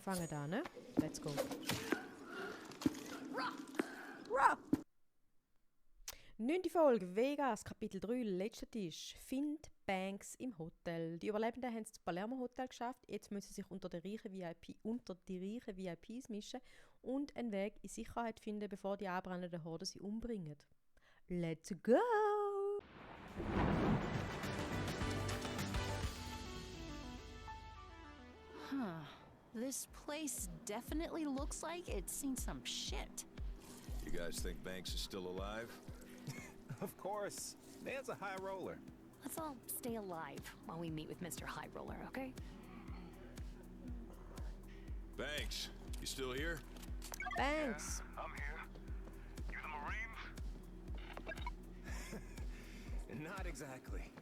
fangen an, ne? Let's go. Rah! 9. Folge, Vegas, Kapitel 3, letzter Tisch. Find Banks im Hotel. Die Überlebenden haben es zum Palermo Hotel geschafft. Jetzt müssen sie sich unter die reichen VIPs mischen und einen Weg in Sicherheit finden, bevor die anbrennenden Horden sie umbringen. Let's go! Huh. This place definitely looks like it's seen some shit. You guys think Banks is still alive? Of course. Man's a high roller. Let's all stay alive while we meet with Mr. High Roller, okay? Banks, you still here? Banks! Yeah, I'm here. You the Marines? Not exactly.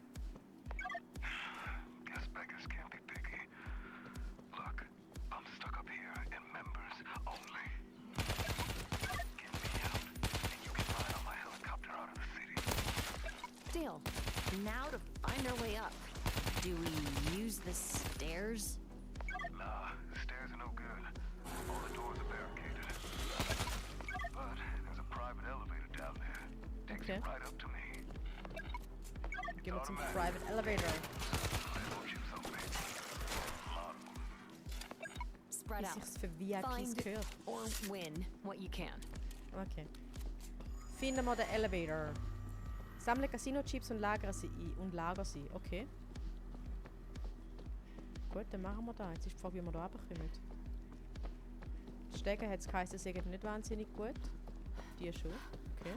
Guess beggars can't be picky. Look, I'm stuck up here in members only. Get me out, and you can fly on my helicopter out of the city. Dale, now to find our way up. Do we use the stairs? Nah, the stairs are no good. All the doors are barricaded. But there's a private elevator down there. Takes Okay. you right up to me. Gehen wir zum Private Elevator. Spread Wie out. sich's für VIPs Find gehört. or win what you can. Okay. Finden wir den Elevator. Sammle Casino-Chips und lager sie ein. Okay. Gut, dann machen wir das. Jetzt ist die Frage, wie wir da runterkommen. Die Stege hat es geheißen, sie sind nicht wahnsinnig gut. Die schon. Okay.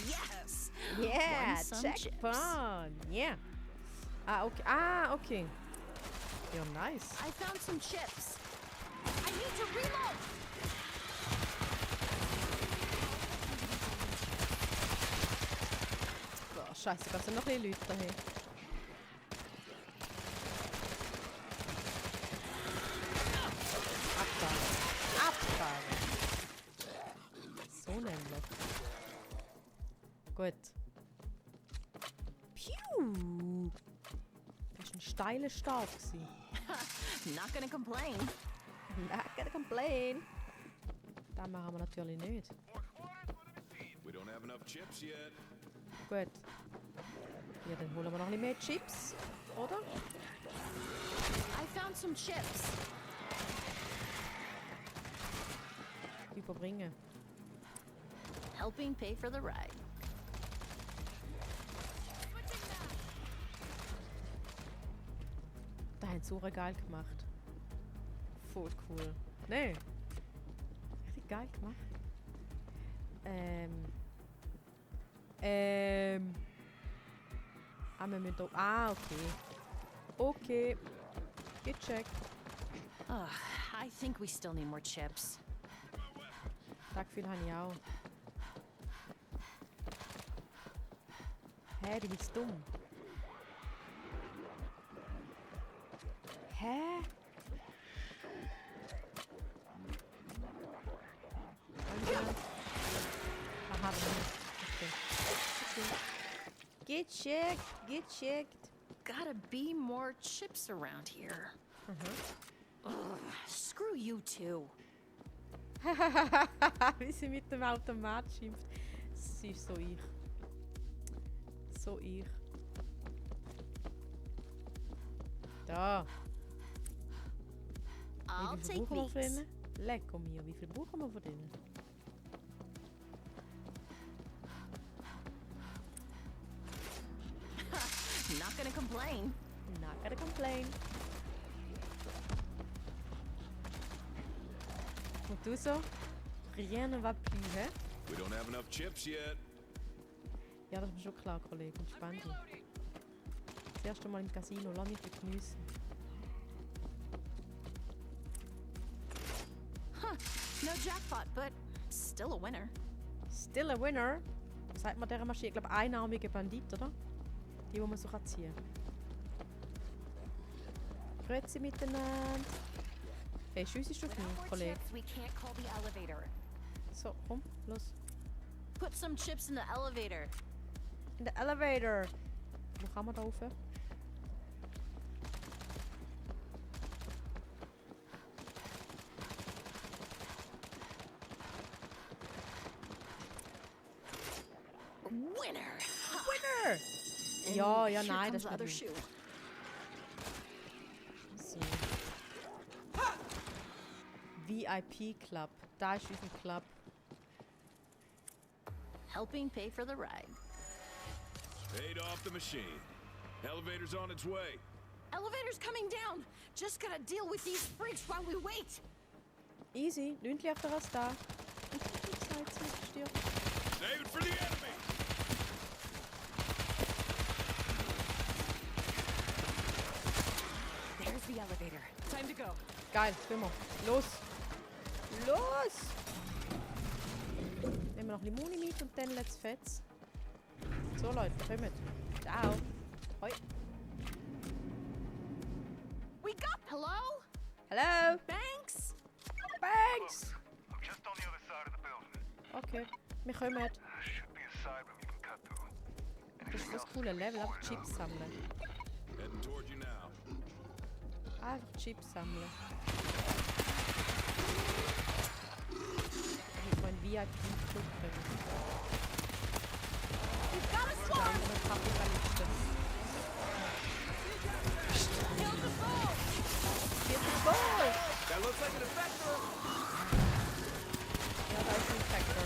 Yes! Yeah! Won some Checkpoint! Yeah! Okay. Okay. Ja, nice. I found some chips. I need to reload! Boah, scheiße, da sind noch ein bisschen Leute daher. Abfahren! So nämlich. Gut. Piu! Das war ein steiler Start. Not gonna complain. Not gonna complain. Das machen wir natürlich nicht. We don't have enough chips yet. Gut. Ja, dann holen wir noch ein bisschen mehr Chips, oder? I found some chips. Überbringen. Helping pay for the ride. Da haben sie so geil gemacht. Voll cool. Nee. Richtig geil gemacht. Wir müssen da... okay. Okay. Gecheckt. I think we still need more chips. Das Gefühl habe ich auch. Hä, du bist dumm. Hä? Aha, okay. Gecheckt. Gotta be more chips around here. Ugh, screw you two. Wie sie mit dem Automat schimpft. Sie ist so ich. So ich. Da. I'll Wie viel take brauchen wir von these. denen? Lecko mir, wie viel brauchen wir von denen? Not gonna complain. Not gonna complain. Und du so? Rien ne va plus, hä? We don't have enough chips yet. Ja, das ist mir schon klar, Kollege. Entspann dich. Das erste Mal im Casino, lass mich geniessen. No jackpot, but still a winner. Still a winner. Was sagt man dieser Maschine? Ich glaube, einarmige Bandit, oder? Die man so ziehen kann. Grüezi miteinander. Hey, schiessest du auf mich, More Kollege? chips, we can't call the elevator. So, komm, los. put some chips in the elevator. In der Elevator. Wo kann man da rauf? Winner! Winner! And Ja, ja, here nein, comes das the ist other nicht shoe. so. VIP Club. Da ist unser Club. Helping pay for the ride. Paid off the machine. Elevator's on its way. Elevator's coming down. Just gotta deal with these freaks while we wait. Easy. 9 leichter als da. Ich stirbt. Save it for the enemy! There's the elevator. Time to go. Geil, können wir. Los! Los! Nehmen wir noch Limoni mit und dann let's fetz. So Leute, kommt. Ciao. Hoi. We got. Hello? Hello! Banks? Thanks! I'm just on the other side of the building. Okay, wir kommen. There should be a side room you can cut through. Das ist das coole Level, einfach Chips sammeln. Heading toward you now. Einfach Chips sammeln. Ich mein VIP-Club bringen. We've got a Der swarm! andere Kapitalisten. Kill the bull! Kill the ball! That looks like an effector. Ja, da ist ein Infector.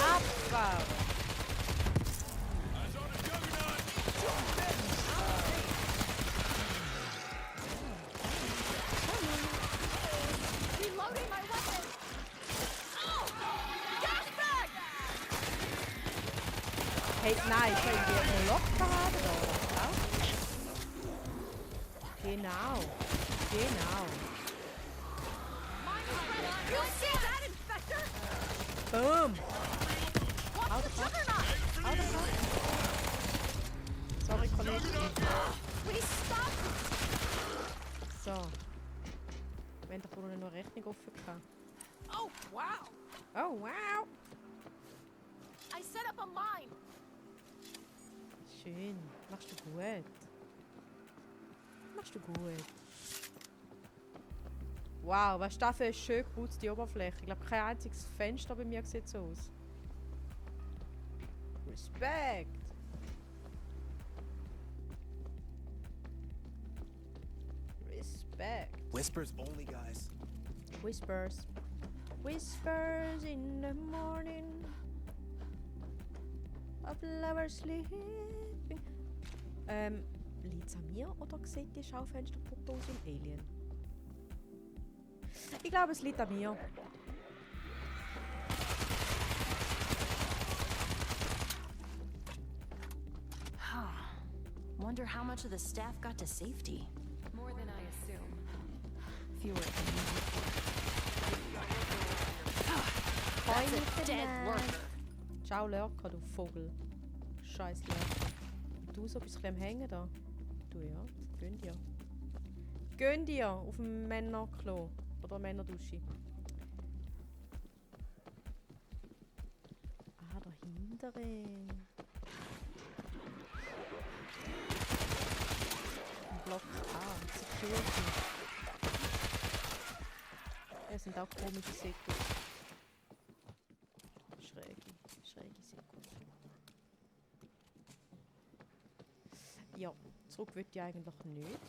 Abfahrt! Eyes on the juggernaut! Reloading my weapon! Oh! Gas bag! Hey, nein, können wir eine Lochparade da oder? Genau. Genau. You see that, Infector? Boom! Watch the juggernaut! Sorry, Kollege. Please stop! So. Wir haben doch wohl noch eine Rechnung offen gehabt. Oh, wow! Oh, wow! I set up a mine! Schön. Machst du gut. Machst du gut. Wow, was ist das für eine schön geputzte Oberfläche? Ich glaube, kein einziges Fenster bei mir sieht so aus. Respekt! Respekt. Whispers only, guys. Whispers. Whispers in the morning of lovers sleeping. Liegt's an mir oder sieht die Schaufensterpuppe aus im Alien? Ich glaube, es liegt an mir. Wonder how much of the staff got to safety. More than I assume. Fewer than That's a dead worker. Ciao Lurker, du Vogel. Scheiß Lurker. Du so bist ein bisschen am Hängen da. Du ja, gönn dir. Gönn dir auf dem Männerklo. Oder Männerdusche. Ah, da hintere. Block A, Security. Es sind auch komische Sekos. Schräge Sekos. Ja, zurück wird ich eigentlich nicht.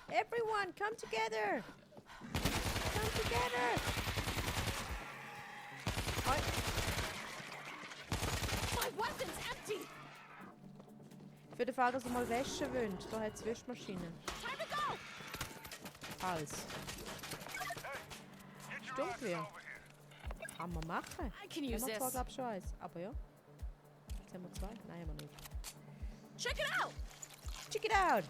Everyone, come together! Come together! My weapon's empty! Für den Fall, dass ihr mal waschen wollt, da hat es Waschmaschine. Time to go! Als. Stimmt wir. Kann man machen. I can Haben use wir zwar, this. glaube ich, schon eins. Aber ja. Jetzt haben wir zwei. Nein, haben wir nicht. Check it out! Check it out!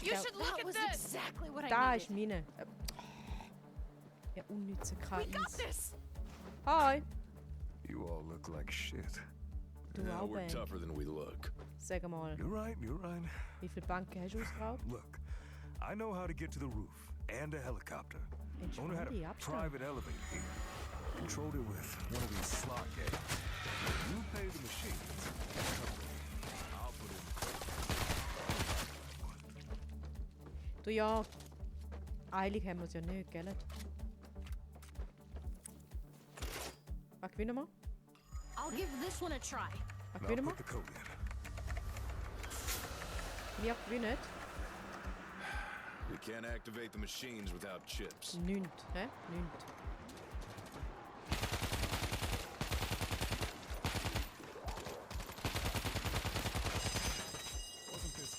You should look That at was this! exactly what I Da needed. ist meine. Ja, unnütze We got KIs. this! Hi! You all look like shit. Du Yeah, auch, we're Ben. tougher than we look. Sag mal, You're right, you're right. wie viele Banken hast du ausgeraubt? Look, I know how to get to the roof and a helicopter. Owner had Entspann dich, a Abstand. private elevator here. Controlled it with one of these slot games. You pay the machines. I'll put in the Du ja, eilig haben wir es ja nicht, gell? Was gewinnen wir? I'll give this one a try. Was Now gewinnen put wir? the code in. Wir gewinnen We can't activate the machines without chips. nichts, hä? Nichts. Wasn't this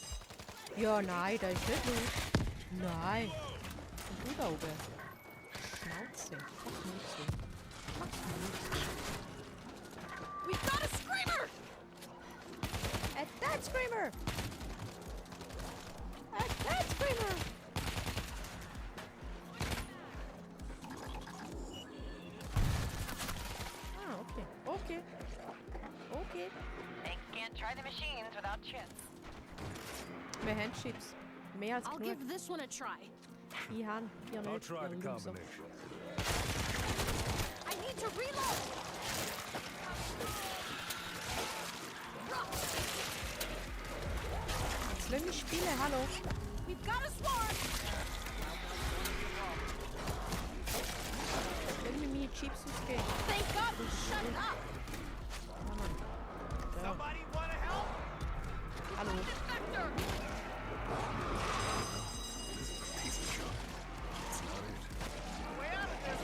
Ja, nein, das ist nicht los. Nein. Und du da oben? Schnauze. Mach nicht so. Mach nicht so. We've got a screamer! A dead screamer! A dead screamer! Ah, okay. Okay. Okay. They can't try the machines without chips. Wir haben Chips. Mehr als I'll genug. give this one a try. Ich habe. Ihr I'll nicht. try ihr the Loser. combination. I need to reload! Jetzt lass mich spielen, hallo. We've got a swarm! Lass mich meine Chips ausgeben. Thank God we shut it up! Ja, Mann. So. Somebody want to help? Hallo. Vector! This is a piece of junk. It's not it. Way out of this.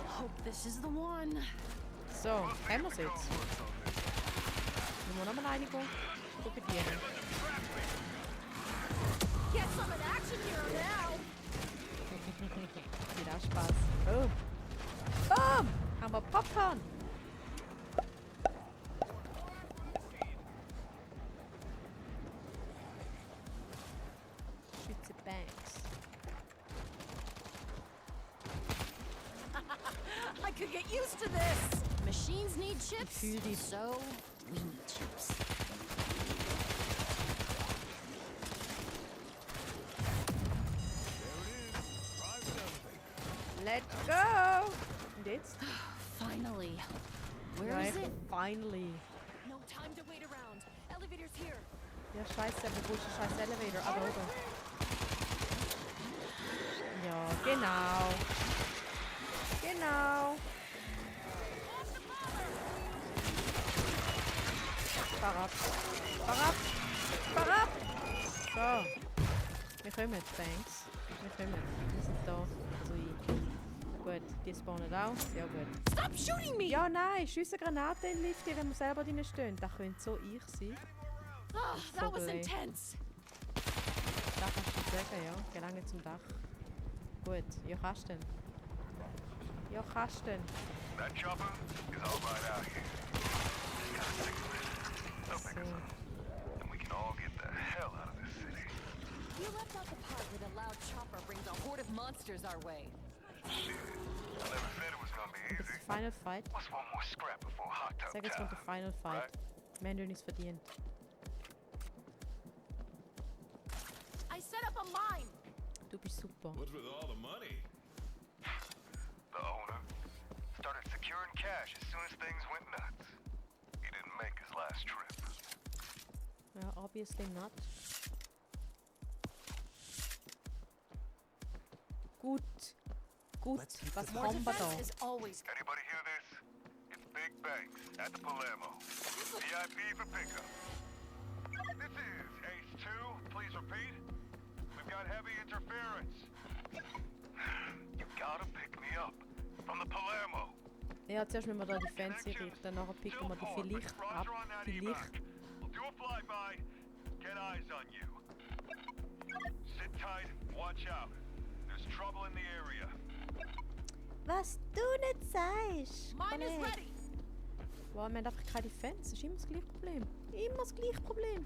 Hope this is the one. So, haben wir es jetzt? Müssen wir nochmal Einigung probieren. Get some in action here now! Wieder Spaß. Oh. Boom! Haben wir Popcorn. Schütze Banks. I could get used to this! Machines need chips, fühl dich. so we need chips. Let's go! Und jetzt? Finally. Where Ja, is it? finally. No time to wait around. Elevator's here. Ja, scheiße, wo ist der scheiß Elevator? Ah, da oben. Ja, genau. Genau. Fahr ab. Fahr ab. Fahr ab. So. Wir kommen, thanks. Wir kommen. Wir sind da. Also ich. Gut, die spawnen auch. Ja, gut. Stop shooting me! Ja, nein, schiessen Granaten in den Lift, wenn wir selber drin stehen. Das könnte so ich sein. Oh, that was Vogel. intense. Da kannst du sagen, ja. Gelange zum Dach. Gut, ja, kannst du denn. Ja, kannst du denn. That chopper is all right out here. Just gotta stick with it. They'll pick us So. up, and we can all get the hell out of this city. You left out the part where the loud chopper brings a horde of monsters our way. Shit. I never said it was gonna be It's easy. the final fight. What's one more scrap before hot tub Sag jetzt kommt time? der Final Fight. Wir haben nichts verdient. I set up a mine. Du bist super. What's with all the money? The owner started securing cash as soon as things went nuts. He didn't make his last trip. Ja, obviously not. Gut. Gut. Was More haben wir da? defense is always Anybody hear this? It's Big Banks at the Palermo. VIP for pickup. This is Ace 2. Please repeat. We've got heavy interference. You gotta pick me up from the Palermo. Ja, zuerst müssen wir da die Fans einrichten, nachher picken wir die vielleicht ab. Vielleicht. I'll do a flyby. Get eyes on you. Sit tight. Watch out. There's trouble in the area. Was du nicht sagst. Mine is ready. Wow, wir haben einfach keine Fans. Das ist immer das gleiche Problem. Immer das gleiche Problem.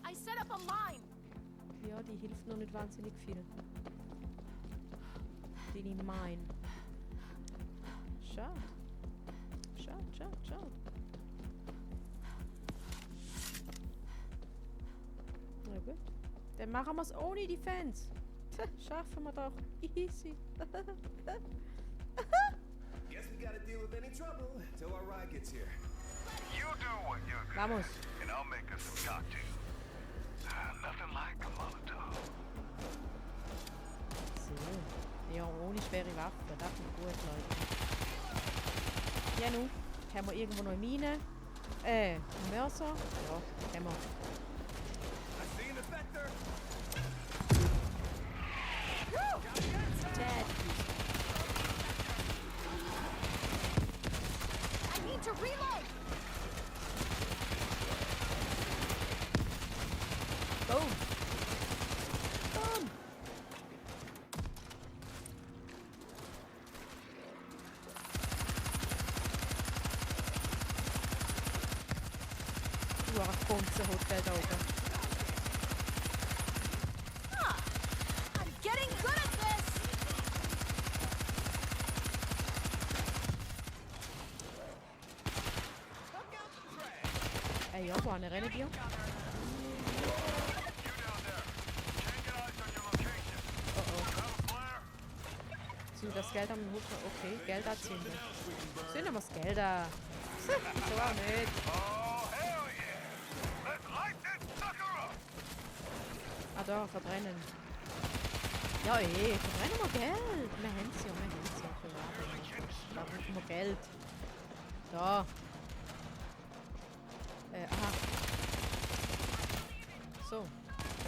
I set up up a mine. Ja, die hilft noch nicht wahnsinnig viel. Deine Mine. Schade. Schade. Na gut. Dann machen wir es ohne Defense. Schaffen wir doch. Easy. Guess we gotta deal with any trouble till our ride gets here. You do what you're good Vamos. at, and I'll make us some cocktails. Nothing like a Molotov. So. Ja, ohne schwere Waffen. Das ist gut, Leute. Ja, nun. Haben wir irgendwo noch eine Mine? Mörser? Ja, haben wir. I see an effector. Dead. I need to reload. Boom. Boom. Du hast ein ganzes Hotel da oben. I'm getting good at this. Ja, wo rennen die? You down there. Changing eyes on your location. Have a flare? Sind das Geld am Hut? Okay, Geld anzünden. Zünden wir das Geld an. So auch nicht. Oh, hell yeah! Let's light this sucker up! Ah, da, verbrennen. Ja, verbrennen wir Geld. Wir haben es ja für Werbung. Da brauchen wir Geld. Da. Aha. So,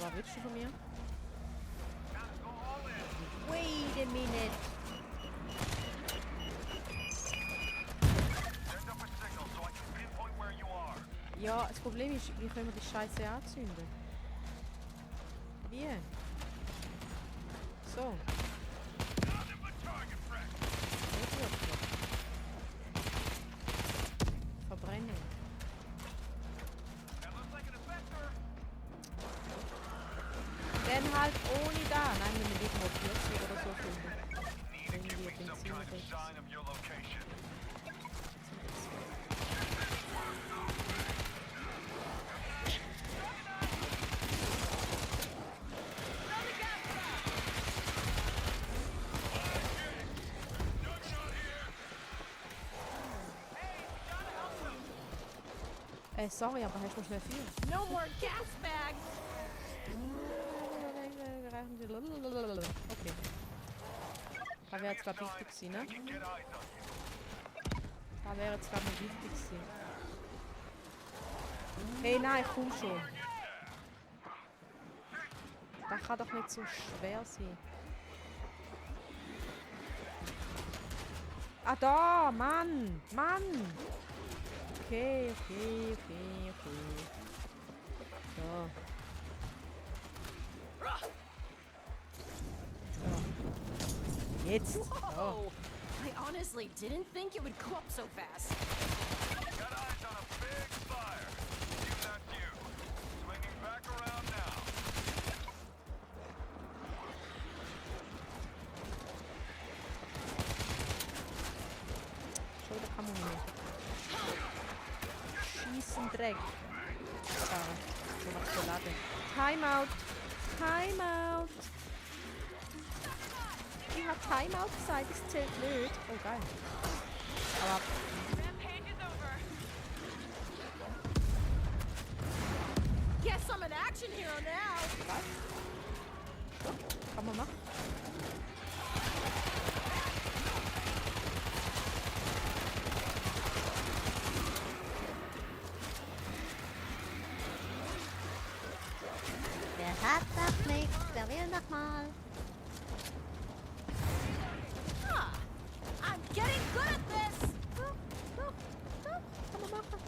was willst du von mir? Go all in. Wait a minute. Send up a signal so I can pinpoint where you are. Ja, das Problem ist, wie können wir die Scheiße anzünden? Wie? So. Nothing but target practice. Nicht wirklich. Verbrennen. That looks like an effector. Dann halt ohne da. Nein, wenn wir irgendwo 40 oder so finden. Need to give Irgendwie me some Benzin kind of oder sign of your location. Sorry, aber hast du schnell viel? No more gas bags. Okay. Da wäre jetzt, glaube ich, wichtig gewesen, ne? I can get eyes on you. Da wäre jetzt, glaube ich, wichtig gewesen. Hey, nein, komm schon. Das kann doch nicht so schwer sein. Ah, da! Mann! Mann! Okay. So. Jetzt! So. Whoa. I honestly didn't think it would go up so fast. Got eyes on a big fire. See if that's you. Swinging back around now. Schon wieder kann man nicht. Schießen Dreck. Ah, so was für Lade. Timeout! Timeout! Ich hab Timeout gesagt, das zählt nicht. Oh geil. Aber Rampage is over. Guess I'm an action hero now. kann man machen. Der hat noch nichts, der will noch mal. Ah, I'm getting good at this. Kann man machen.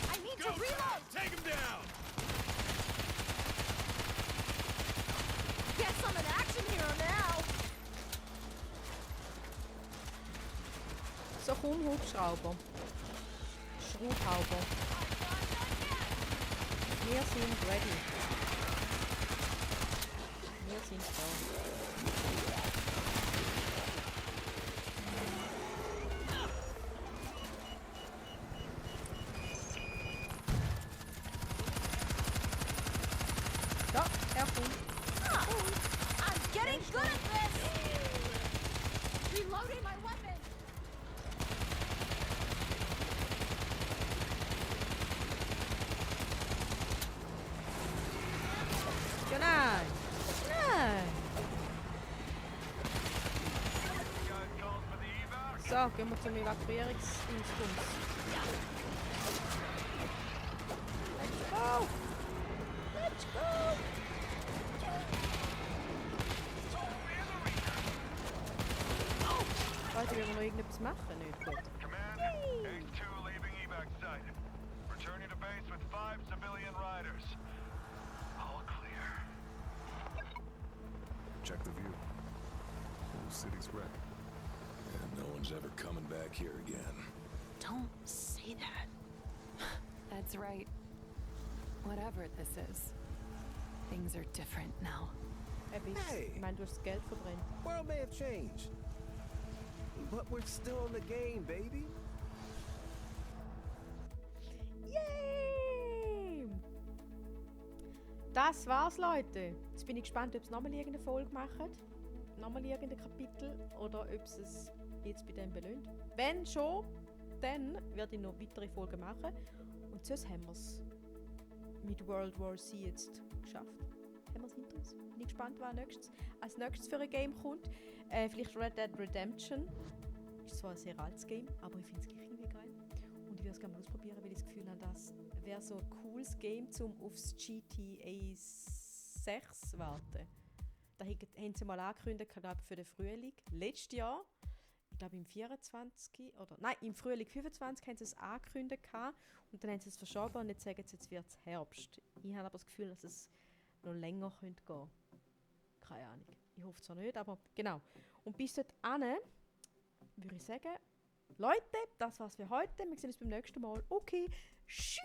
I need to reload. Take him down! Guess I'm an action hero now. So, komm, Hubschrauber. Schraubhauber. Wir sind ready. Wir sind da. So, er kommt. I'm getting good at this! Reloading my weapon! Ja, nein. Nein. Guys calls for the evac. So, gehen wir zum Evakuierungsdienstbums. Let's go! Let's go! Warte, wir noch irgendetwas machen? Nicht gut. Command, Ace-2 leaving evac site. Returning to base with 5 civilian riders. All clear. Check the view. Whole city's wrecked. And no one's ever coming back here again. Don't say that. That's right. Whatever this is, things are different now. Hey. Ich meine, du hast das Geld verbrennt. World may have changed. But we're still in the game, baby. Yay! Das war's, Leute. Jetzt bin ich gespannt, ob sie nochmal irgendeine Folge machen. Nochmal irgendein Kapitel. Oder ob sie es jetzt bei dem belohnt. Wenn schon, dann werde ich noch weitere Folgen machen. Und sonst haben wir es mit World War C jetzt geschafft. Haben wir es hinter uns. Bin ich gespannt, was als nächstes für ein Game kommt. Vielleicht Red Dead Redemption. Ist zwar ein sehr altes Game, aber ich finde es gleich irgendwie geil. Und ich würde es gerne mal ausprobieren, weil ich das Gefühl habe, das wäre so ein cooles Game, um aufs GTA 6 warten. Da haben sie mal angekündigt, glaube ich, für den Frühling. Letztes Jahr, ich glaube im 24. oder nein, im Frühling 25 haben sie es angekündigt und dann haben sie es verschoben und jetzt sagen sie, jetzt wird es Herbst. Ich habe aber das Gefühl, dass es noch länger könnte gehen. Keine Ahnung. Ich hoffe zwar nicht, aber genau. Und bis dorthin würde ich sagen, Leute, das war's für heute. Wir sehen uns beim nächsten Mal. Okay, tschüss!